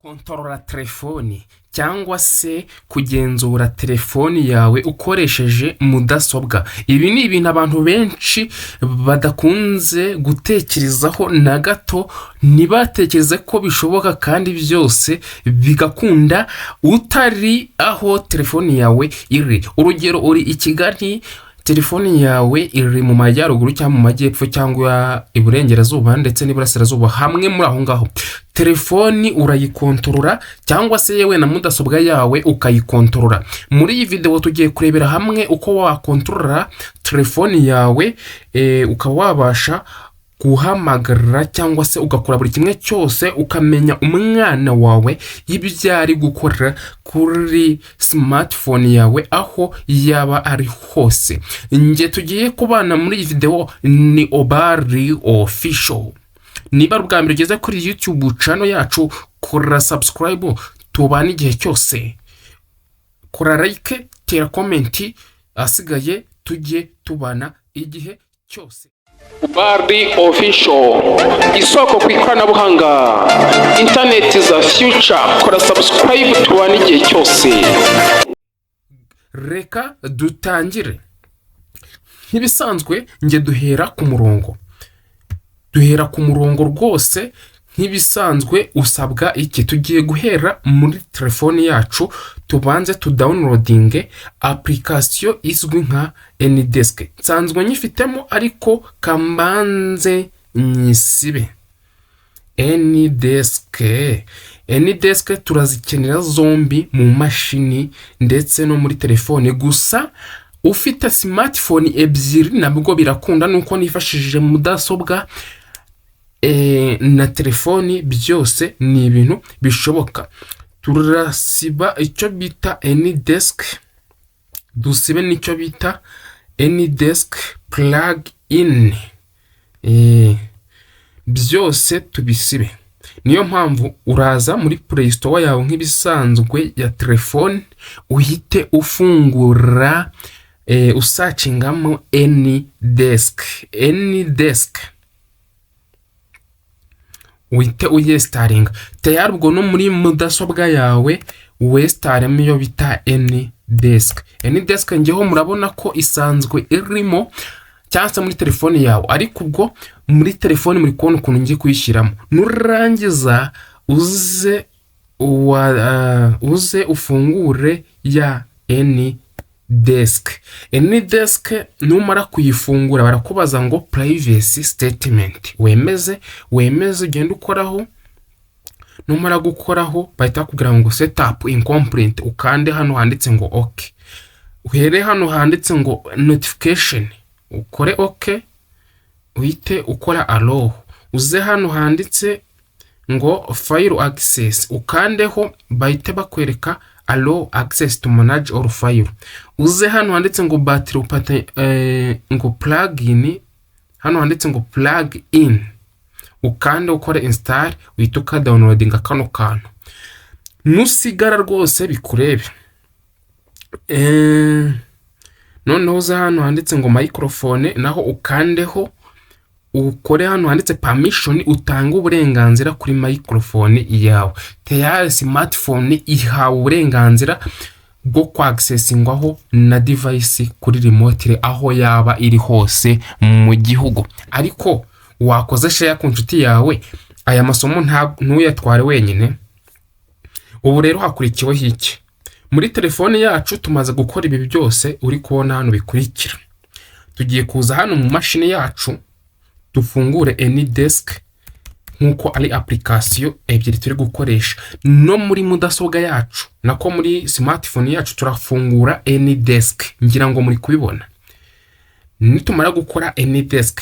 Kontorora telefoni cyangwa se kugenzura telefoni yawe ukoresheje mudasobwa. Ibi ni ibintu abantu benshi badakunze gutekerezaho na gato, ntibatekereze ko bishoboka kandi byose bigakunda utari aho telefoni yawe iri. Urugero, uri i Kigali, telefoni yawe iri mu majyaruguru cyangwa mu majyepfo cyangwa iburengerazuba ndetse n'iburasirazuba, hamwe muri aho ngaho. Telefoni urayikontorora cyangwa se yewe na mudasobwa yawe ukayikontorora. Muri iyi videwo tugiye kurebera hamwe uko wakontorora telefoni yawe, ukaba wabasha guhamagara cyangwa se ugakora buri kimwe cyose, ukamenya umwana wawe ibyo ari gukora kuri smartphone yawe aho yaba ari hose. Njye tugiye kubana muri iyi videwo ni Obari Official. Niba ari ubwa mbere ugeze kuri YouTube channel yacu, kora subscribe tubane igihe cyose, kora like, tera comment, ahasigaye tujye tubana igihe cyose. Bari Official, isoko ku ikoranabuhanga, interineti za future. Kora subscribe tubane igihe cyose. Reka dutangire nk'ibisanzwe. Njye duhera ku murongo, duhera ku murongo rwose nk'ibisanzwe. Usabwa iki? Tugiye guhera muri telefoni yacu, tubanze tudownloadinge application izwi nka AnyDesk. Nsanzwe nyifitemo, ariko kambanze nyisibe. AnyDesk, AnyDesk turazikenera zombi mu mashini ndetse no muri telefoni. Gusa ufite smartphone ebyiri nabwo birakunda, nuko nifashishije mudasobwa na telefoni, byose ni ibintu bishoboka. Turasiba icyo bita AnyDesk, dusibe n'icyo bita AnyDesk plug in, byose tubisibe. Niyo mpamvu uraza muri Play Store yawe nk'ibisanzwe ya telefone, uhite ufungura, usearchingamo AnyDesk, AnyDesk uhite uyinstallinga tayari. Ubwo no muri mudasobwa yawe winstallemo iyo bita AnyDesk. AnyDesk ngeho murabona ko isanzwe irimo, cyangwa se muri telefone yawe, ariko ubwo muri telefone muri kubona ukuntu ngiye kuyishyiramo. Nurangiza uze uze ufungure ya AnyDesk. AnyDesk numara kuyifungura, barakubaza ngo privacy statement, wemeze, wemeze, ugende ukoraho. Numara gukoraho, bahita bakubwira ngo setup incomplete, ukande hano handitse ngo OK, uhere hano handitse ngo notification, ukore OK, uhite ukora allow, uze hano handitse ngo file access, ukandeho, bahite bakwereka allow access to manage all file, uze hano handitse ngo battery pate, ngo plugin, hano handitse ngo plug in, ukande, ukore install, uhite ukadownloadinga kano kantu. Nusigara rwose bikurebe. Noneho uze hano handitse ngo microphone, naho ukandeho, ukore hano handitse permission, utange uburenganzira kuri microphone yawe. Tayari smartphone ihawe uburenganzira bwo kwaccessingwaho na device kuri remote aho yaba iri hose mu gihugu. Ariko wakoze share ku nshuti yawe, aya masomo ntuyatware wenyine. Ubu rero hakurikiweho iki? Muri telefone yacu tumaze gukora ibi byose uri kubona hano bikurikira. Tugiye kuza hano mu mashini yacu, dufungure AnyDesk nk'uko ari application ebyiri turi gukoresha. No muri mudasobwa yacu, nako muri smartphone yacu, turafungura AnyDesk. Ngira ngo muri kubibona. Nitumara gukora AnyDesk,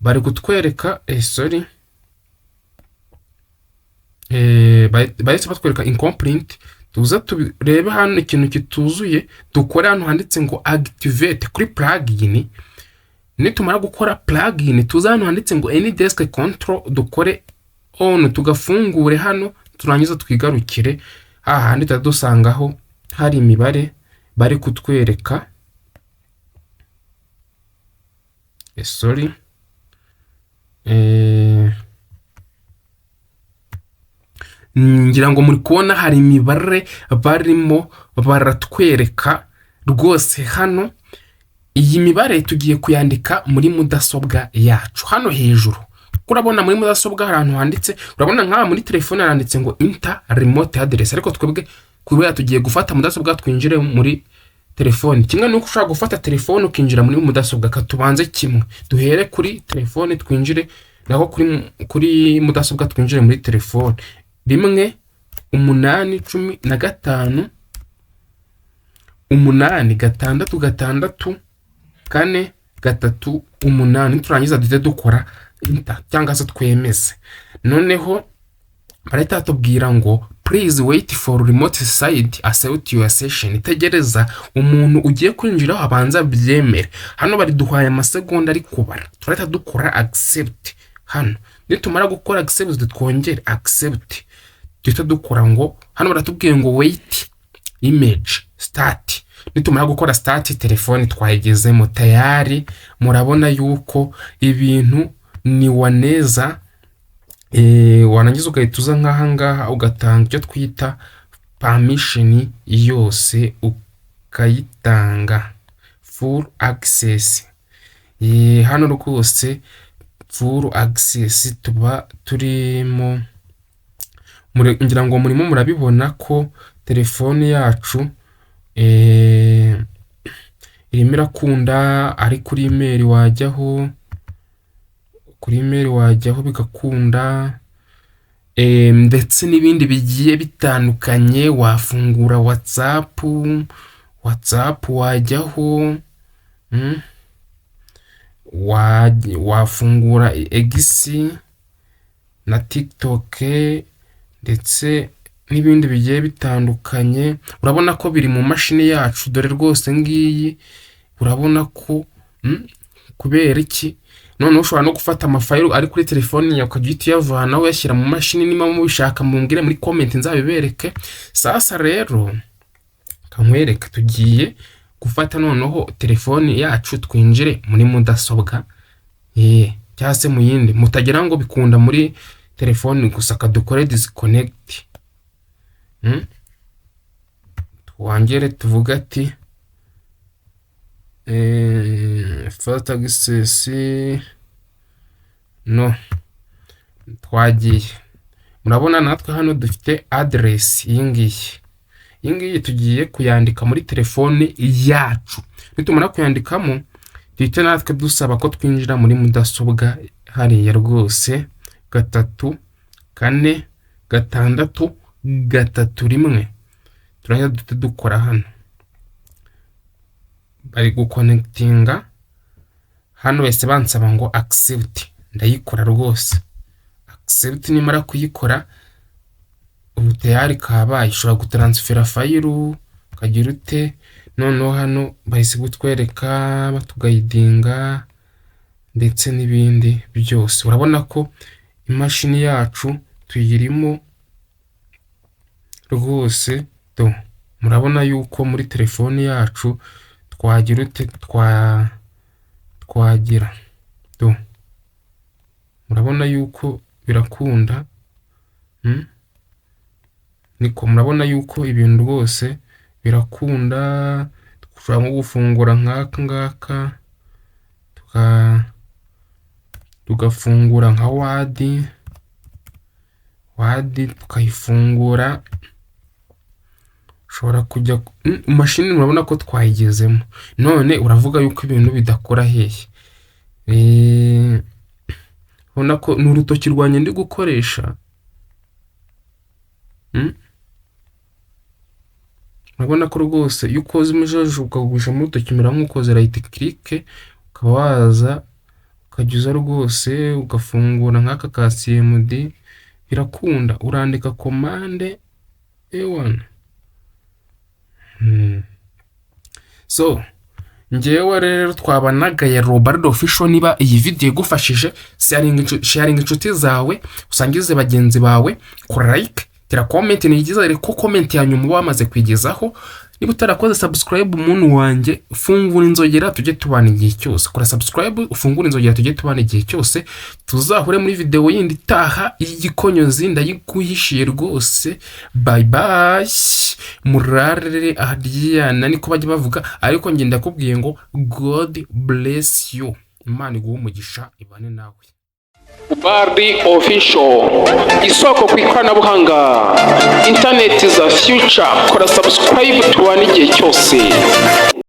bari kutwereka, sorry, bahise batwereka incomplete. Tuze turebe hano ikintu kituzuye, dukore hano handitse ngo activate kuri plugin. Nitumara gukora plugin, tuze hano handitse ngo AnyDesk control, dukore on, tugafungure hano. Turangiza twigarukire hahandi tuba dusangaho hari imibare bari kutwereka. Sorry, Ngira ngo muri kubona hari imibare barimo baratwereka rwose hano. Iyi mibare tugiye kuyandika muri mudasobwa yacu hano hejuru. Urabona muri mudasobwa hari ahantu handitse, urabona nk'aha muri telefone handitse ngo "Enter remote address", ariko twebwe kubera tugiye gufata mudasobwa twinjire muri telefone, kimwe n'uko ushobora gufata telefone ukinjira muri mudasobwa. Katubanze kimwe, duhere kuri telefone twinjire naho kuri mudasobwa, twinjire muri telefone. 1 8 15 8 6 6 4 3 8. Niturangiza duhite dukora enter cyangwa se twemeze. Noneho barahita batubwira ngo "Please wait for remote side accept your session." Tegereza umuntu ugiye kwinjiraho abanza byemere. Hano bari duhaye amasegonda ari kubara, turahita dukora accept hano. Nitumara gukora accept, twongere accept, duhita dukora ngo hano baratubwiye ngo "Wait image start". Nitumara gukora start, telefone twayigezemo tayari. Murabona yuko ibintu ni waneza. Warangiza ugahita uza nk'aha ngaha ugatanga icyo twita permission yose, ukayitanga full access. Hano rwose full access tuba turimo. Ngira ngo murimo murabibona ko telefone yacu irimo irakunda. Ari kuri email wajyaho, kuri email wajyaho bigakunda, ndetse n'ibindi bigiye bitandukanye. Wafungura WhatsApp, WhatsApp wajyaho, wafungura X na TikTok ndetse n'ibindi bigiye bitandukanye. Urabona ko biri mu mashini yacu, dore rwose ngiyi. Urabona ko kubera iki? Noneho ushobora no gufata amafayilo ari kuri telefoni yawe ukajya uhita uyavanaho uyashyira mu mashini. Niba mubishaka mumbwire muri comment nzabibereke. Sasa rero kankwereka, tugiye gufata noneho telefoni yacu twinjire muri mudasobwa cyangwa se mu yindi. Mutagira ngo bikunda muri telefoni gusa. Kadukore disconnect, twongere tuvuge ati fast access no twagiye. Murabona natwe hano dufite aderesi iyi ngiyi. Iyi ngiyi tugiye kuyandika muri telefone yacu. Nitumara kuyandikamo, duhite natwe dusaba ko twinjira muri mudasobwa hariya rwose. 3 4 6 3 1. Turahita duhite dukora hano, bari guconnectinga hano, bahise bansaba ngo accept, ndayikora rwose accept. Nimara kuyikora, ubu tayari kabaye. Ushobora gutransfera file, ukagira ute. Noneho hano bahise kutwereka, batuguidinga ndetse n'ibindi byose. Urabona ko imashini yacu tuyirimo rwose. Do murabona yuko muri telefoni yacu twagira ute? Twagira, do murabona yuko birakunda. Niko murabona yuko ibintu rwose birakunda. Dushobora nko gufungura nk'aka ngaka, tugafungura nka Word, Word tukayifungura. Ushobora kujya mashini, murabona ko twayigezemo. None uravuga yuko ibintu bidakora hehe? Ubona ko ni urutoki rwanjye ndi gukoresha. Urabona ko rwose iyo ukoze umujojo ukawugusha mu rutoki, umera nk'ukoze right click, ukaba waza ukajya uza rwose ugafungura nk'aka ka CMD, birakunda. Urandika commande ewana. So ngewe rero twabanagaye Robardo Official. Niba iyi video igufashije, sharinga inshuti zawe, usangize bagenzi bawe, kora like. Tera comment, ni byiza ko comment ya nyuma uba wamaze kwigezaho. Niba utarakoze subscribe, umuntu wanjye, fungura inzogera tujye tubana igihe cyose. Kora subscribe, ufungure inzogera, tujye tubana igihe cyose. Tuzahure muri videwo yindi itaha y'igikonyozi, ndayiguhishiye rwose. Bye bye, murare aharyana niko bajya bavuga, ariko njye ndakubwiye ngo God bless you, Imana iguhe umugisha, ibane nawe. Bari Official, isoko ku ikoranabuhanga, interineti za future. Kora subscribe tubane igihe cyose.